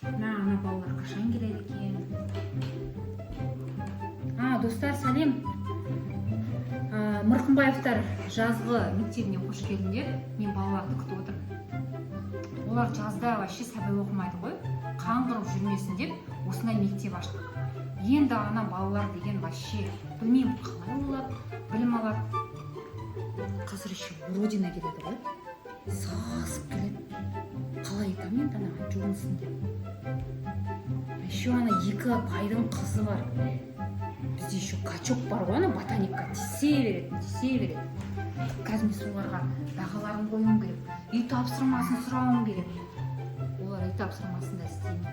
Мына ана балалар қашан келеді екен? А, достар, сәлем! Мырқымбаевтар жазғы мектебіне қош келдіңдер. Мен балаларды күтіп отырмын. Олар жазда вообще сабақ оқымайды ғой, қаңғырып жүрмесін деп осындай мектеп аштық. Енді ана балалар деген вообще білмеймін, қалай олар білім алады. Қазір еще уродина келеді ғой, сасып келеді. Қалай айтамын енді анаған жуынсын деп? Еще ана екі байдың қызы бар бізде, еще качок бар ғой, ана ботаникқа тиісе береді, тиісе береді. Қазір мен соларға бағаларын қоюым керек, үй тапсырмасын сұрауым керек. Олар үй тапсырмасын да істемейді.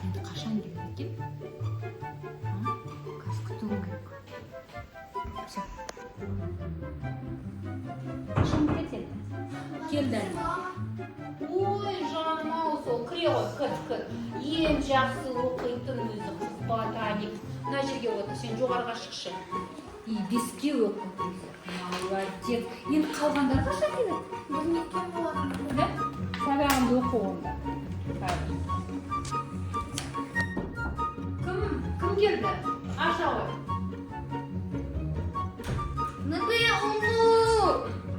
Енді қашан келеді екен, а? Қазір күтуім керек. Все, қашан келеді енді? Келді. Ой, жаным ау, сол кіре ғой, кір, кір. Ең жақсы оқитын өзі қыз ботаник. Мына жерге отыр, сен жоғарыға шықшы. И беске оқиды өзі, молодец. Енді қалғандары қашан келеді? Білмейтін болатын. Да, сабағыңды оқы онда қазір. Кім, кім келді? Аша ғой. НБУ!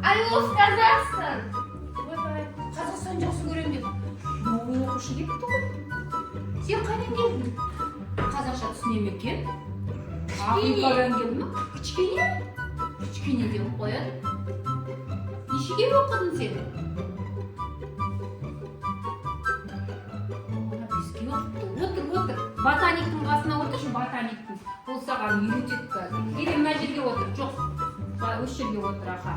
I love Казахстан! Ойбай, Қазақстан жақсы көремін деп новый оқушы келіпті ғой. Сен қайдан келдің? Қазақша түсіне ме екен? Африкадан келдің ма? Кішкене кішкене деп қояды. Нешеге оқыдың сен? Ана беске оқыпты. Отыр, отыр, ботаниктің қасына отыршы, ботаниктің. Ол саған үйретеді қазір. Или мына жерге отыр. Жоқ, осы жерге отыр. Аха,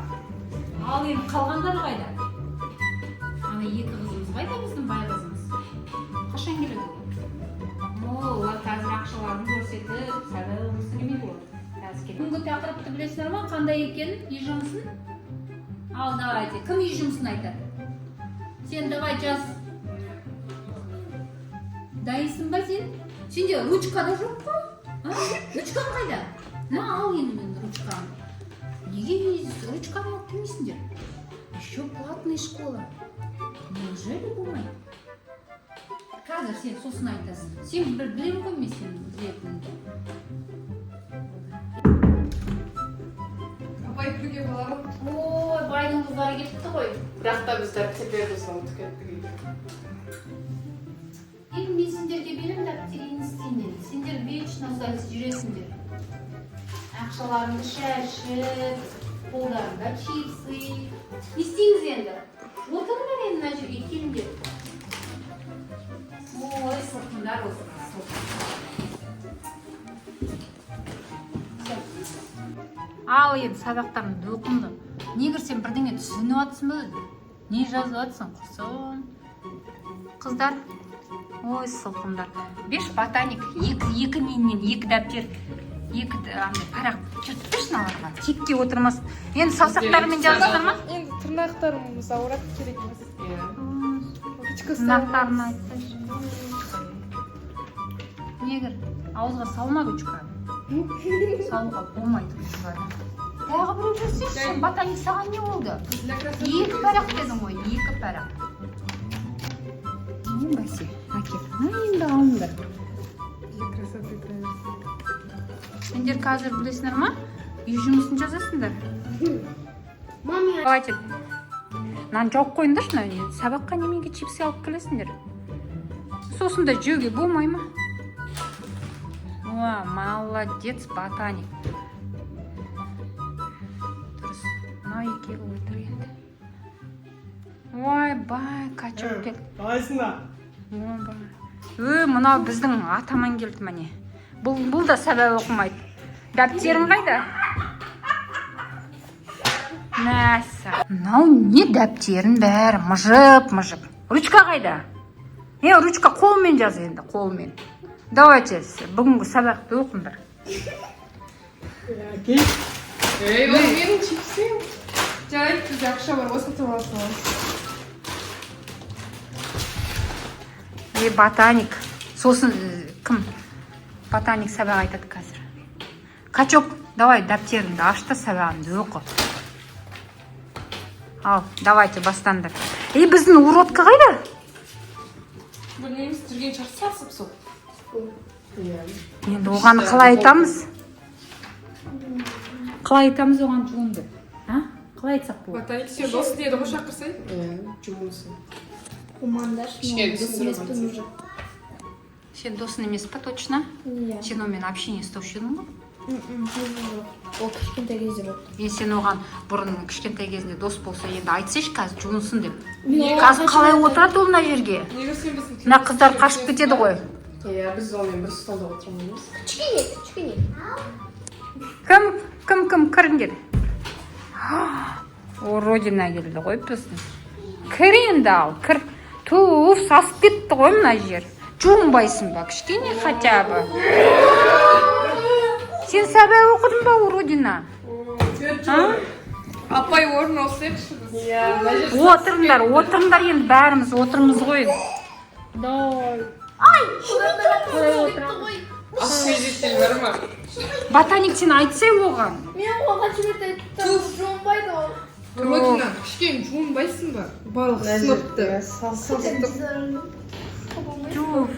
ал енді қалғандары қайда? Ана екі қызымыз қайда? Біздің бай қызымыз қашан келеді олар? О, олар қазір ақшаларын көрсетіп сабақ оқығысы келмейді олар. Қазір келеді. Бүгінгі тақырыпты білесіңдер ма, қандай екенін, үй жұмысын? Ал давайте, кім үй жұмысын айтады? Сен давай жаз. Дайынсың ба сен? Сенде ручка да жоқ қой, а? Ручкаң қайда? На, ал енді менің ручкамды. Неге ручканы алып келмейсіңдер? Еще платная школа, неужели болмайды? Қазір сен сосын айтасың. Сен білемін ғой мен сені, білетініңді. Апай, кіруге болады ма? Ой, байдың қыздары келіпті ғой. Бірақ та біз дәптерімізді ұмытып кеттік үйде. Енді мен сендерге беремін дәптерін, не істеймін енді? Сендер вечно осылай жүресіңдер, ақшаларыңды шашып, қолдарыңда чипсы. Не істейміз енді? Отырыңдар енді мына жерге, келіңдер. Ой, сылқымдар осы, сылқым. Всё. Ал енді сабақтарыңды оқыңдар. Негір, сен бірдеңе түсініп жатсың ба өзі? Не жазып жатсың, құрсын? Қыздар, ой, сылқымдар. Беш, ботаник, екі екі менен екі дәптер, екі андай парақ жыртып берші мыналарға, текке отырмасын. Енді саусақтарымен жазасыздар ма? Енді тырнақтарымыз ауырады, керек емес. Иә. Ручка. Тырнақтарын айтсайшы. Негір, ауызға салма ручканы, салуға болмайды ручканы. Тағы біреу берсейші сен, ботаник, саған не болды? Для красоты. Екі парақ дедің ғой, екі парақ. Не, бәсе, әкел. На, енді алыңдар. Для красоты, правильно. Сендер қазір білесіңдер ма, үй жұмысын жазасыңдар. Маме. Давайте мынаны жауып қойыңдаршы. Мына сабаққа неменеге чипсы алып келесіңдер? Сосын да жеуге болмай ма? О, молодец, ботаник, дұрыс. Мынау екеуі отыр енді. Ойбай, качок келді. Қалайсыңдар? Ойбай, ө, мынау біздің атаман келді, міне. Бұл да сабақ оқымайды. Дәптерің қайда? Мәссаған, мынау не, дәптерін бәрі мыжып мыжып. Ручка қайда? Е, ручка, қолмен жаз енді, қолмен. Давайте, бүгінгі сабақты оқыңдар. Әкей. Ей, ол менің чипсім. Жарайды, бізде ақша бар ғой, сатып ала саламыз. Е, ботаник, сосын кім? Ботаник сабақ айтады қазір. Качок, давай, дәптеріңді аш та сабағыңды оқы. Ал давайте, бастаңдар. Ей, біздің уродка қайда? Білмейміз, жүрген шығар сасып сол. Иә. Енді оған қалай айтамыз? Қалай айтамыз оған жуын деп? А? Қалай айтсақ болады? Ботаник, сен досың еді ғой, шақырсай. Иә, жуынсын. Қумандашы. Кішкене түсіндіріп емеспін уже. Сен досың емес па, точно? Иә. Сен онымен общение ұстаушы едің ғой? Жоқ. Ол кішкентай кезде болды. Мен сен оған бұрын кішкентай кезінде дос болса, енді айтсайшы қазір жуынсын деп. Мен Қазір оған қалай қашан отырады ол мына жерге? Неге сен біздің Мына қыздар қашып кетеді ғой. Иә, біз онымен бір столда отырмаймыз. Кішкене, кішкене. Кім, кім, кім, кіріңдер. Уродина келді ғой біздің. Кір енді, ал, кір. Туф, сасып кетті ғой мына жер. Жуынбайсың ба, кішкене хотя бы? Сен сабақ оқыдың ба, уродина? А? Апай, орын алсайықшы біз. Иә, мына жер. Отырыңдар, отырыңдар енді, бәріміз отырмыз ғой. Ай, Қалай отырамыз? Освежитель бар ма? Ботаник, сен айтсай оған. Мен оған қанша рет айттым, жуынбайды ол. Родина, кішкене жуынбайсың ба? Барлық сыныпты. Иә, сасып. Туф.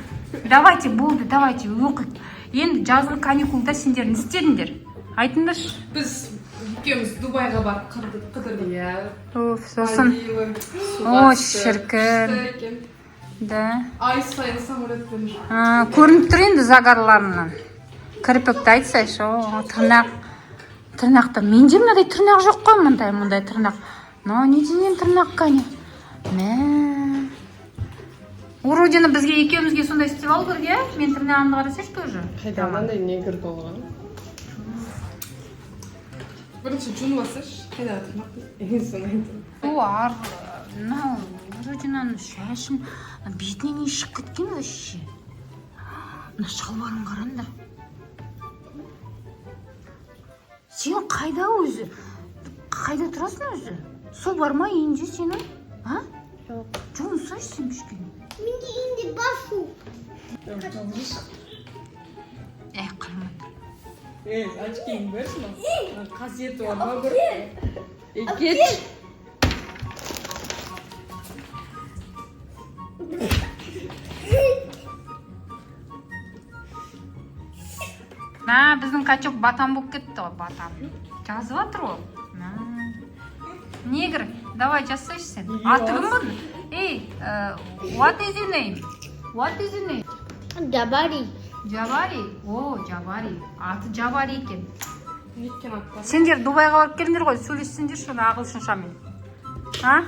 Давайте, болды, давайте, оқиық. Енді жазғы каникулда сендер не істедіңдер? Айтыңдаршы. Біз екеуміз Дубайға барып қыдырдық, қыдырдық. Иә. Туф, сосын. Мальдивы. О, түсті. шіркін. Күшті екен. Да. Ай сайын самолетпен жүр. А, көрініп тұр енді загарларынан. Кірпікті айтсайшы, о, тырнақ. Тырнақты. Менде мынадай тырнақ жоқ қой, мындай, мындай тырнақ. Мынау не деген тырнақ, кәне? Мә. Уродина бізге, екеумізге сондай істеп алу керек, иә? Мен тырнағымды қарасайшы тоже. Қайда мынандай негр болған? Бірінші жуынып алсайшы. Қайдағы тырнақ? Ең соны айттым. О, ар, мынау уродинаның шашын, бетіне не шығып кеткен вообще? Мына шалбарын қараңдар. Сен қайда өзі? Қайда тұрасың өзі? Су бар ма үйінде сенің? А? Жоқ. Жуынсайшы сен кішкене. Менде үйімде бар су. Әй, қарамаңдар. Ей, очкиіңді берші маған. Қасиеті бар ма бір? Ей, кетші. Мә, біздің качок батан болып кетті ғой, батан. Жазып жатыр ол. Мә. Негр, давай жазсайшы сен. Аты кім бұның? Ей, what is your name? What is your name? Джабари. Джабари? О, Джабари. Аты Джабари екен. Неткен аттар. Сендер Дубайға барып келдіңдер ғой, сөйлессеңдерші оны ағылшыншамен. А?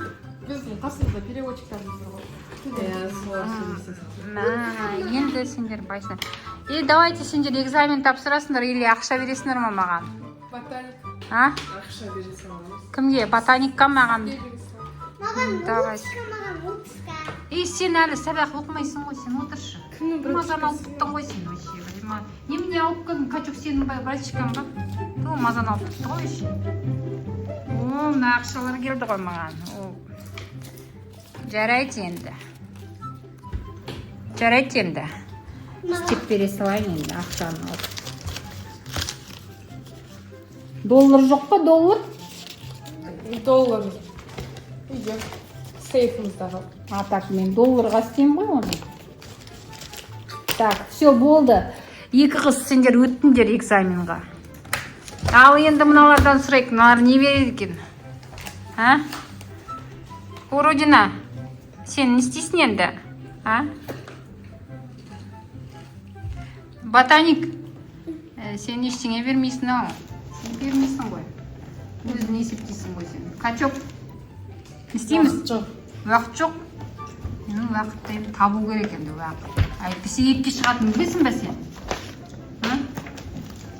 Біздің қасымызда переводчиктарымыз бар ғой. Иә, солар сөйлеседі. Мә, енді сендер байсыңдар. И давайте, сендер экзамен тапсырасыңдар или ақша бересіңдер ма маған? Ботаник. А? Ақша бере саламыз. Кімге? Ботаникқа, маған? Маған Давай. ручка, маған ручка. Ей, сен әлі сабақ оқымайсың ғой, сен отыршы. Кімнің Мазаны алып біттің ғой сен вообще. Немене алып келдің, качок, сенің братишкаң ба? Ту, мазаны алып бітті ғой вообще. О, мына ақшалар келді ғой маған. О. Жарайды енді. Жарайды енді. Істеп бере салайын енді ақшаны алып. Доллар жоқ па, доллар? Доллар. Үйде. Сейфіміздағы. А так мен долларға істеймін ғой оны. Так, все, болды. Екі қыз, сендер өттіңдер экзаменға. Ал енді мыналардан сұрайық, мыналар не береді екен? А? Уродина, сен не істейсің енді? А? Ботаник, сен ештеңе бермейсің ау. Сен бермейсің ғой. Өзің есептейсің ғой сен. Качок, не істейміз? Жоқ. Уақыт жоқ. Ну, уақытты енді табу керек енді, уақыт. Әйтпесе екіге шығатынын білесің ба сен? А?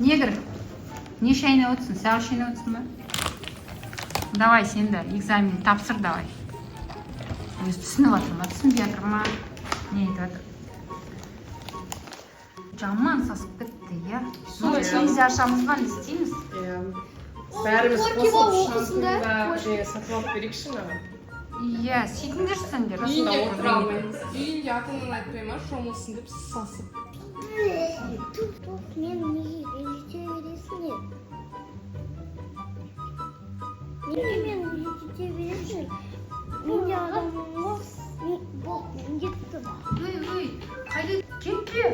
Негр, не шайнап отырсың? Сағыз шайнап отырсың ба? Давай сен де экзамен тапсыр, давай. Өзі түсініп жатыр ма, түсінбей жатыр ма? Не айтып жатыр? Жаман сасып кетті, иә? Солай. Терезе ашамыз ба, не істейміз? Иә. Бәріміз Корки қосылып болып оқысын да. шампунь ба, сатып алып берейікші маған. Иә, сөйтіңдерші сендер. Үйінде отыра алмаймыз. Үйінде ата-анаң айтпай ма, шомылсын деп сасып? Туп, мен неге ренжіте бересіңдер? Неге мені ренжіте бересіңдер? Мен де адаммын ғой. Бұл міндетті. Ой, ой, қайда, кетпе,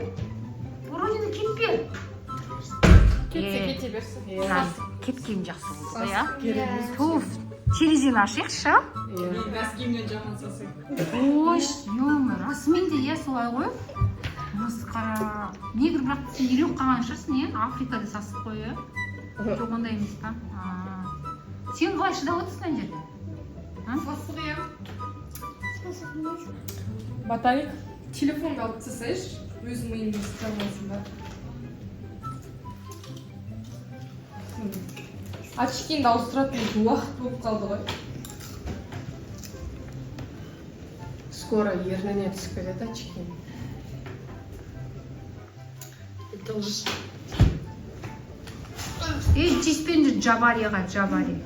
уродина, кетпе. Кетсе, Е. кете берсін. Кеткен жақсы болды ғой, иә. Керек емес. Туф, терезені ашайықшы, а? Мен носкимнен жаман сасимын. Ой, ё, расымен де, иә, солай ғой, масқара. Негр, бірақ сен үйреніп қалған шығарсың, иә, Африкада сасық қой, иә? Жоқ, ондай емес па? А, сен қалай шыдап отырсың ана жерде? Сасық, иә. Сасық емес. Ботаник, телефонды алып тастайыншы, өз миыңды істей алмайсың ба? Очкиіңді ауыстыратын уақыт болып қалды ғой. Скоро ерніне түсіп кетеді очки. Должен. Ей, тиіспеңдер Джабариға, Джабари.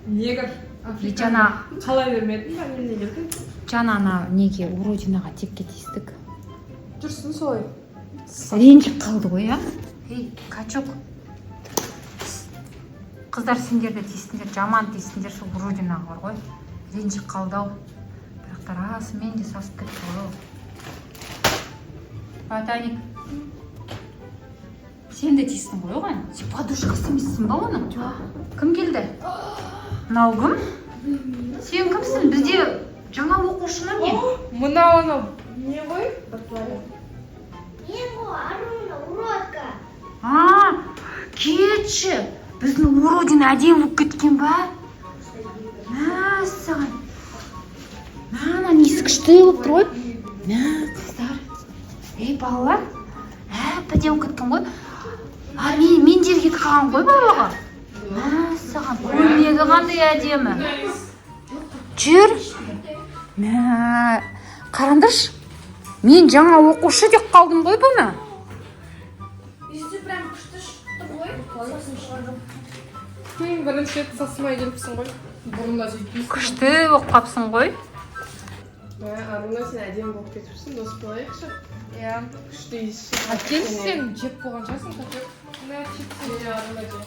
Негр. Жаңа Қалай бермедің ба, немене келдің? Жаңа ана неге, уродинаға текке тиістік. Жүрсін солай. Ренжіп қалды ғой, иә. Ей, качок, қыздар, сендер де тиістіңдер, жаман тиістіңдер сол уродинаға, бар ғой, ренжіп қалды ау. Бірақ та расымен де сасып кетті ғой ол. Ботаник, сен де тиістің ғой оған. Сен подружкасы емессің ба оның? Кім келді? Мынау кім? Сен кімсің? Бізде жаңа оқушы ма, не? Мынау анау не ғой? Мен ғой, Аруна, уродка. А, кетші, біздің уродина әдемі болып кеткен ба? Мәссаған, мә, несі күшті болып тұр ғой, мә, қыздар. Ей, балалар, әп әдемі болып кеткен ғой. А мен жерге кетіп қалған ғой барлығы. Мәссаған, көйлегі қандай әдемі. Жүр, мә, қараңдаршы, мен жаңа оқушы деп қалдым ғой бұны. Үсті прям күшті шықты ғой. Сосын шығардым. Бірінші рет сасымай келіпсің ғой. Бұрында сөйтпейсің. Күшті болып қалыпсың ғой. Мә, Аруна, сен әдемі болып кетіпсің, дос болайықшы. Иә. Күшті иіс шығады. Әкелші, сен жеп болған шығарсың, качок. Мә, чипсы. Міне, Аруна, же.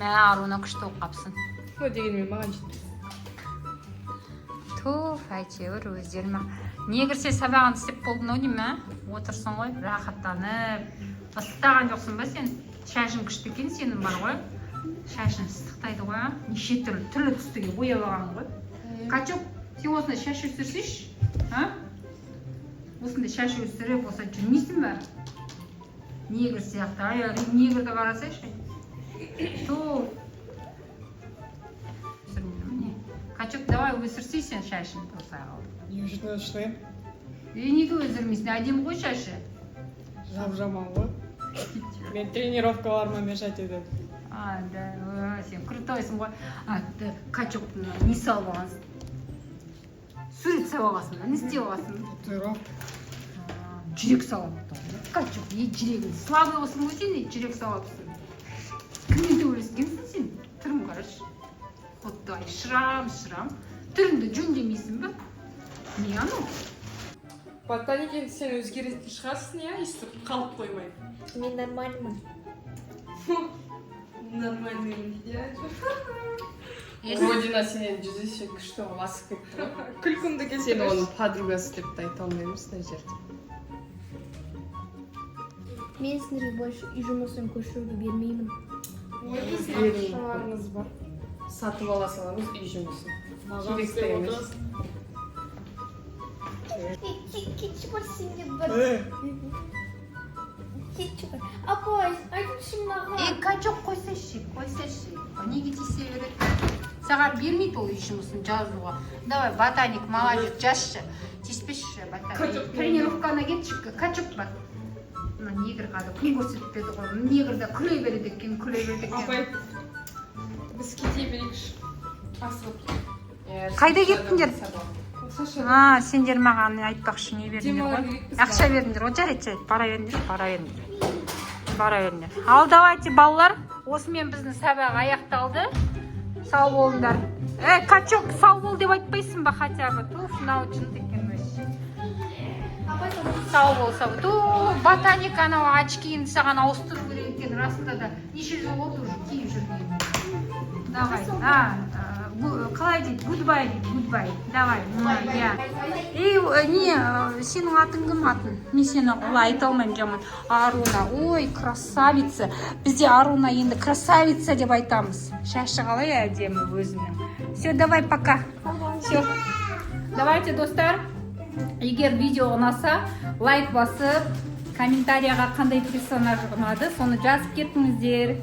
Мә, Аруна, күшті болып қалыпсың. Ну, дегенмен маған жетпейді. Туф, әйтеуір өздері ма. Негр, сен сабағын істеп болдың ау деймін, ә? Отырсың ғой рахаттанып. Ыстаған жоқсың ба сен? Шашың күшті екен сенің, бар ғой, шашың ыстықтайды ғой, а? Неше түрлі түрлі түстіге бояп алған ғой. Качок, сен осындай шаш өсірсейші, а? Осындай шаш өсіріп, осылай жүрмейсің ба, негр сияқты? Ай, негрді қарасайшы. Ту, міне, качок, давай, өсірсей сен шашыңды осылай қылып. Не үшін өшірейін? Е, неге өсірмейсің? Әдемі ғой шашы. Жап жаман ғой. Мен тренировкаларыма мешать етеді. А, да, ой, сен крутойсың ғой. А, да, качок, не салып алғансың? Сурет салып алғансың ба, не істеп алғансың? Татуировка. А, жүрек салып алыпты. Качок, не, жүрегің слабый болсың ғой сен, не, жүрек салып алыпсың. Кіммен төбелескенсің сен? Түрін қарашы, құдай, шрам, шрам. Түріңді жөндемейсің ба, не анау? Ботаник, енді сен өзгеретін шығарсың, иә, өйстіп қалып қоймай. Мен нормальмын. Нормальный дейді, иә. Уродина сенен жүз есе күшті болып асып кетті ғой. Күлкімді Сен келтірші. оның подругасы деп те айта алмаймыз мына жерде. Мен сендерге больше үй жұмысын көшіруге бермеймін. Ой, біздің Бермеймін. ақшаларымыз бар. Сатып ала саламыз үй жұмысын. Керек те емес. Кетші бар сенде бір. Кетші бар. Апай, айтыңызшы маған. Ей, качок, қойсайшы, қойсайшы, неге тиісе береді? Саған бермейді ол үй жұмысын жазуға. Давай, ботаник, молодец, жазшы, тиіспеші. Ботаник, Качок. тренировканы кетші, качок, бар. Мына негр қазір күн көрсетпеді ғой. Негр да күле береді екен, күле береді екен. Апай, біз кете берейікші. Асығып. Иә, Қайда кеттіңдер? сабақ. Саша. А, сендер маған айтпақшы, не бердіңдер Демала ғой? берейік біз. Ақша бердіңдер ғой. Жарайды, жарайды, бара беріңдер, бара беріңдер, бара беріңдер. Ал давайте, балалар, осымен біздің сабақ аяқталды. Сау болыңдар. Ей, качок, сау бол деп айтпайсың ба хотя бы? Туф, мынау жынды екен вообще. Сау бол, сау бол. Ту, ботаник, анау очкиін саған ауыстыру керек екен расында да. Неше жыл болды уже киіп жүргеніне? Давай, а. Қалай дейді? Goodbye дейді, goodbye. Давай, иә. Ей, не, сенің атың кім, атың? Мен сені олай айта алмаймын, жаман. Аруна, ой, красавица. Бізде Аруна енді красавица деп айтамыз. Шашы қалай әдемі өзінің. Все, давай, пока. Все. Давайте, достар. Егер видео ұнаса, лайк басып, комментарияға қандай персонаж ұнады, соны жазып кетіңіздер.